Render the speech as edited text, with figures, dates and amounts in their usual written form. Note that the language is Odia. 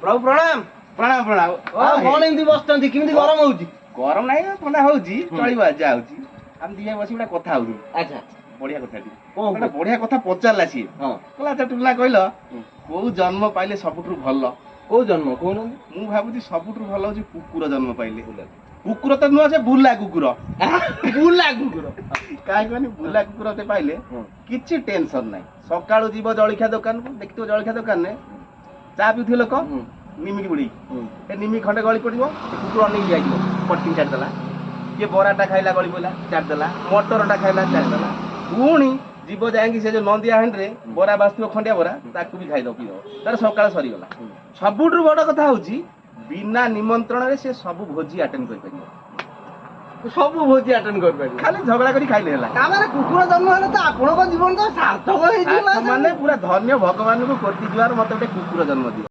ପ୍ରଭୁ ପ୍ରଣାମ। ପ୍ରଣାମ ପ୍ରଣାମ। ଆଉ କଣ ଏମିତି ବସିଛନ୍ତି? କେମିତି ଗରମ ହଉଛି? ଗରମ ନାହିଁ, ଥଣ୍ଡା ହଉଛି, ଚଳିବ ଯାହା ହଉଛି। ଆମେ ଦି ବସି ଗୋଟେ କଥା ହଉଛୁ। ବଢିଆ କଥାଟି। କଣ? ଗୋଟେ ବଢିଆ କଥା ପଚାରିଲା ସିଏ। କହିଲା, ଆଚ୍ଛା ଟୁଲା, କହିଲ କୋଉ ଜନ୍ମ ପାଇଲେ ସବୁଠୁ ଭଲ? କୋଉ ଜନ୍ମ କହୁନାହାନ୍ତି? ମୁଁ ଭାବୁଛି ସବୁଠୁ ଭଲ ହଉଛି କୁକୁର ଜନ୍ମ ପାଇଲେ। କୁକୁର ତ ନୁହଁ, ସେ ବୁଲା କୁକୁର। ବୁଲା କୁକୁର? କାହିଁକି ମାନେ ବୁଲା କୁକୁର ତେ ପାଇଲେ କିଛି ଟେନସନ ନାହିଁ। ସକାଳୁ ଯିବ ଜଳଖିଆ ଦୋକାନକୁ, ଦେଖିଥିବ ଜଳଖିଆ ଦୋକାନରେ ଚା ପିଉଥିବେ ଲୋକ ନିମିକି ବୁଡେଇକି। ଏ ନିମିକି ଖଣ୍ଡେ ଗଳି ପଡିବ, ସେ କୁକୁର ଅନେଇକି ଯାଇଥିବ, ପଟକିନି ଛାଡ଼ିଦେଲା। କିଏ ବରାଟା ଖାଇଲା, ଗଳି ପଇଲା, ଛାଡ଼ିଦେଲା। ମଟରଟା ଖାଇଲା, ଛାଡ଼ିଦେଲା। ପୁଣି ଯିବ ଯାଇକି ସେ ଯୋଉ ନନ୍ଦିଆ ହାଣ୍ଡିରେ ବରା ବାସୁଥିବ, ଖଣ୍ଡିଆ ବରା, ତାକୁ ବି ଖାଇଦବ, ପିଇଦବ। ତାର ସକାଳ ସରିଗଲା। ସବୁଠୁ ବଡ କଥା ହଉଛି ବିନା ନିମନ୍ତ୍ରଣରେ ସେ ସବୁ ଭୋଜି ଆଟେଣ୍ଡ କରିପାରିବ। ସବୁ ଭୋଜି ଆଟେଣ୍ଡ କରିପାରିବ। ଖାଲି ଝଗଡ଼ା କରି ଖାଇଲେ ହେଲା। ତା ମାନେ କୁକୁର ଜନ୍ମ ହେଲେ ତ ଆପଣଙ୍କ ଜୀବନ ତ ସାର୍ଥକ ହେଇଯିବ। ମାନେ ପୁରା ଧନ୍ୟ, ଭଗବାନଙ୍କୁ କୋଟି ଜୁହାର, ମତେ ଗୋଟେ କୁକୁର ଜନ୍ମ ଦିଅ।